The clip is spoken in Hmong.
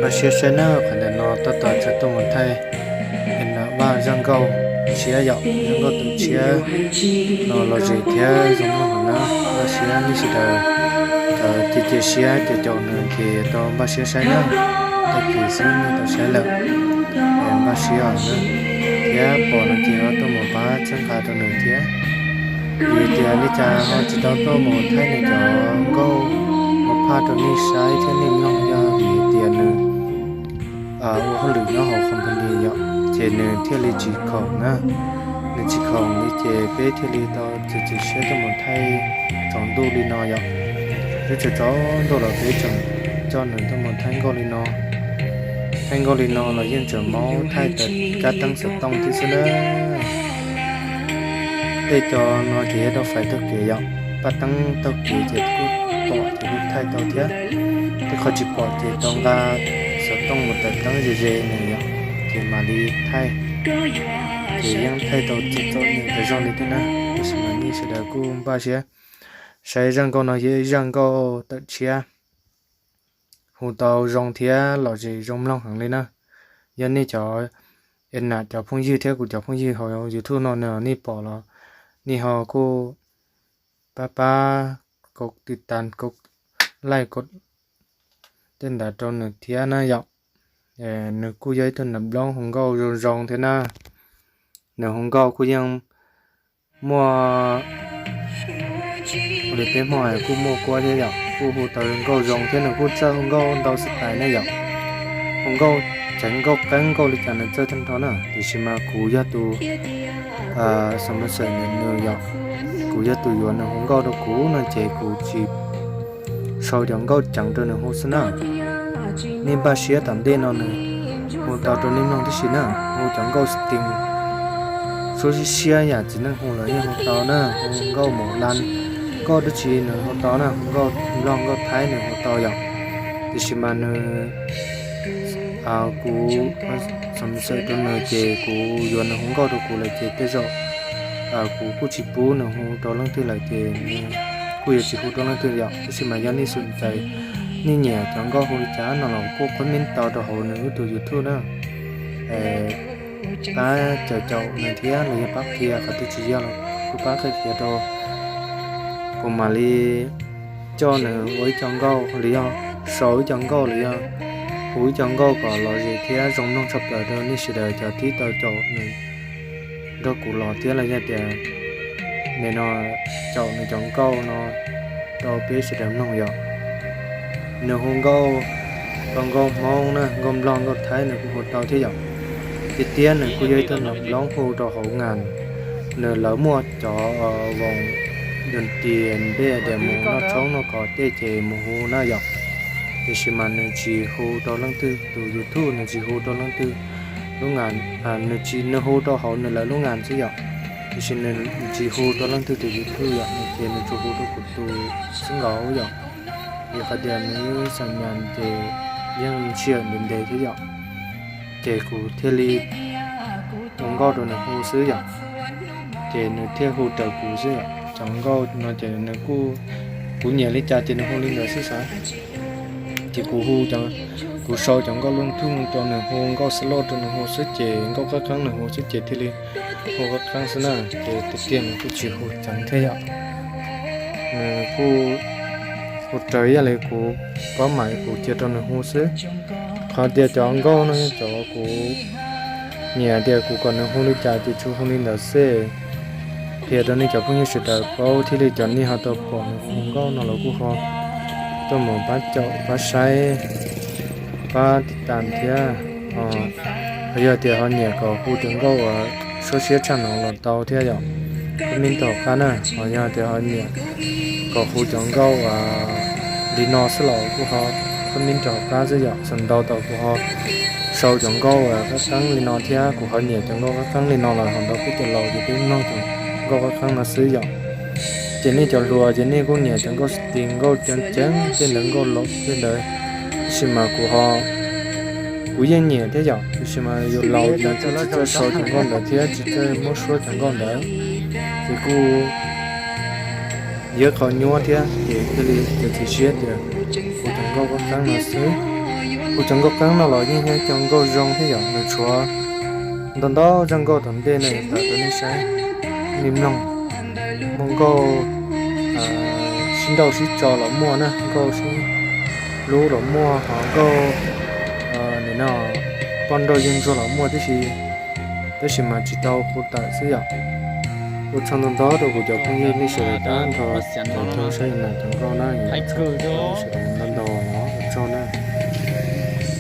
Npaj siab saib na, qhov ntawm no tab tom tseem tuaj mus thaij, es no Vaj zaj nkauj tshiab yom, zaj nkauj tawm tshiab no los zem thiab zoo mloog heev na. Npaj siab nej sawv daws cia cia siab caum caum nws ces tau npaj siab saib na. Tag kis xwb nej tau saib lawm, es npaj siab os na, thiab pom no ces ho tuaj mus pab txhawb nqa rau nws thiab. Vim tias li cas ho tsis tau tuaj mus thaij nws cov nkauj mus phaj rau nej saib thiab nej mloog yog vim tias nws ua hauj lwm nyob hauv company yom, ces nws thiaj li tsis khoom na. Nws tsis khoom li ces peb thiaj li tau txiav txim siab tuaj mus thaij tsaus ntuj li no yom. Peb tsaus tsaus ntuj los peb tseem coj nws tuaj mus thaij nkauj li no. Thaij nkauj li no los yeej tseem maub thaij tawm kab teeb xov tooj thiab xwb na. Tej co no ces yog dab fais taug kev yom, paj teeb taug kev ces kuj pom ces kuj thaij tau thiab. Tej qhov tsis pom ces tau nqa xov tooj mus tawm teeb ze ze nws yom, ces mam li thaij. Ces yeej thaij tau txom txom nyem tas zog li thiab na, tab sis mas nej sawv daws kuj npaj siab saib zaj nkauj no yog ib zaj nkauj tawm tshiab, hu tau zoo thiab lom zem zoo mloog heev li na. Yog nej cov, es nam cov phooj ywg thiab kuv cov phooj ywg hauv YouTube no nej pom los nej ho kuj pab pab kaum tiv tas kaum like kaum tej ntawd rau nws thiab na yom. Nws kuj yog ib tug nam nplob hu nkauj zoo zoo thiab na. Nws hu nkauj kuj yeej muaj li peb Hmoob kuj muaj kuab thiab yom, kuj hu tau nkauj zoo thiab nws kuj txawj hu nkauj ntau xwb tais ne yom. Hu nkauj tseev nkauj qeeb nkauj li cas nws txawj tag nrho na, tiam sis mas kuv yog tus sponsor nws yom, kuv yog tus yuav nws hu nkauj rau kuv no ces kuv tsis sau cov nkauj ceev rau nws hu xwb na. Nej npaj siab tom ntej no nws hu tau rau nej mloog tib si na, hu cov nkauj sting, suab siab siab yam txiv neej hu los yeej hu tau na, hu nkauj mus lan, nkauj dab tsi nws hu tau na, hu nkauj nplog nkauj thaib nws hu tau yom. Tiam sis mas nws, kuv sponsor rau nws ces kuv yuav nws hu nkauj rau kuv lawm ces tej zaum kuv kuj tsis pub nws hu rau leej twg lawm ces nws kuj yuav tsis hu rau leej twg yom. Tab sis mas yog nej xum ntxais, nej nyiam cov nkauj hu li cas no los kuj comment tau rau hauv nws lub tus YouTube na. Pab caum caum nws thiab los yog pab qhia, qhov twg tsis yog los kuj pab qhia qhia rau, kuv mam li coj nws ua ib co nkauj los yog sau ib co nkauj los yog hu ib co nkauj kom lom zem thiab zoo mloog tshaj plaws rau nej sawv daws cov tib tau caum nws nrog kuv los thiab los yog tias nim no caum nws cov nkauj no rau peb sawv daws mloog yom. Nws hu nkauj, tau nkauj Hmoob na, nkauj nplog nkauj thaib nws kuj hu tau thiab yom. Tiag tiag nws kuj yog ib tug nam nplob hu rau hauv ngas, nws lawv muaj cov voos dun tias npe tias mus noj tshoob noj kos tej ces mus hu na yom. Tiam sis mas nws tsis hu rau leej twg tus YouTube, nws tsis hu rau leej twg lub ngas, nws tsis, nws hu rau hauv nws lawv lub ngas xwb yom. Tiam sis nws tsis hu rau leej twg tus YouTube yom, nws ces nws tsuas hu rau kuv tus xwb nkaus yom. Vim qhov tias nws xam nyas ces yeej sij hawm ntev ntev thiab yom. Ces kuv thiaj li hu nkauj rau nws hu xwb yom. Ces nws thiaj hu raws kuv xwb yom. Cov nkauj no ces nws kuj, kuv nyiam li cas ces nws hu li ntawd xwb xav. Ces kuv hu, kuv sau cov nkauj lub nthub rau nws hu, nkauj xab loj rau nws hu xwb ces nkauj qab qeeb nws hu xwb ces thiaj li hu qab qeeb xwb na. Ces tiag tiag nws kuj tsis hu ceev thiab yom. Nws kuj hu raws ib yam li kuv pab mam kuv cia rau nws hu xwb. Qhov tias cov nkauj no yog cov kuv nyiam tias kuv kom nws hu li cas ces tsuas hu li ntawd xwb. Qhia rau nej cov phooj ywg sawv daws paub thiaj li cov nej ho tau pom nws hu nkauj no los kuj ho tuaj mus pab caum pab saib, pab tiv tas thiab. Yog tias ho nyiam kom hu cov nkauj uas suab siab tshaj no los tau thiab yom. Comment rau hauv qab na, ho yog tias ho nyiam kom hu cov nkauj uas li no xwb los kuj ho comment rau hauv qab xwb yom. Xam ntau tau kuv ho sau cov nkauj uas qab qeeb li no thiab kuv ho nyiam cov nkauj qab qeeb li no los ho ntau peb cov laus ces peb mloog cov nkauj qab qeeb no xwb yom. Ces nej cov hluas ces nej kuj nyiam cov nkauj sting nkauj ceev ceev tej ntawd nkauj laus tej ntawd, tab sis mas kuv ho, kuv yeej nyiam thiab yom, tab sis mas yus laus ces tsis txawj sau cov nkauj ntawd thiab tsis txawj muab suab cov nkauj ntawd, ces kuj yog qhov nyuaj thiab ces thiaj li txiav txim siab tias hu cov nkauj qab qeeb no xwb. Kuv cov nkauj qeeb no los yeej yog cov nkauj zoo thiab yom, nws tshuav ntau ntau zaj nkauj tom ntej no tawm rau nej saib, nej mloog. Muaj nkauj sib nrauj sib tso los muaj na, nkauj sib hlub los muaj, ho nkauj nim no poj nrauj yawg ntsuag los muaj tib si, tab sis mas tsis tau hu tawm xwb yom. Ua tsaug ntau ntau rau kuv cov phooj ywg nej sawv daws tab nrho tau saib no cov nkauj na, sawv daws ntau ntau no ua tsaug na.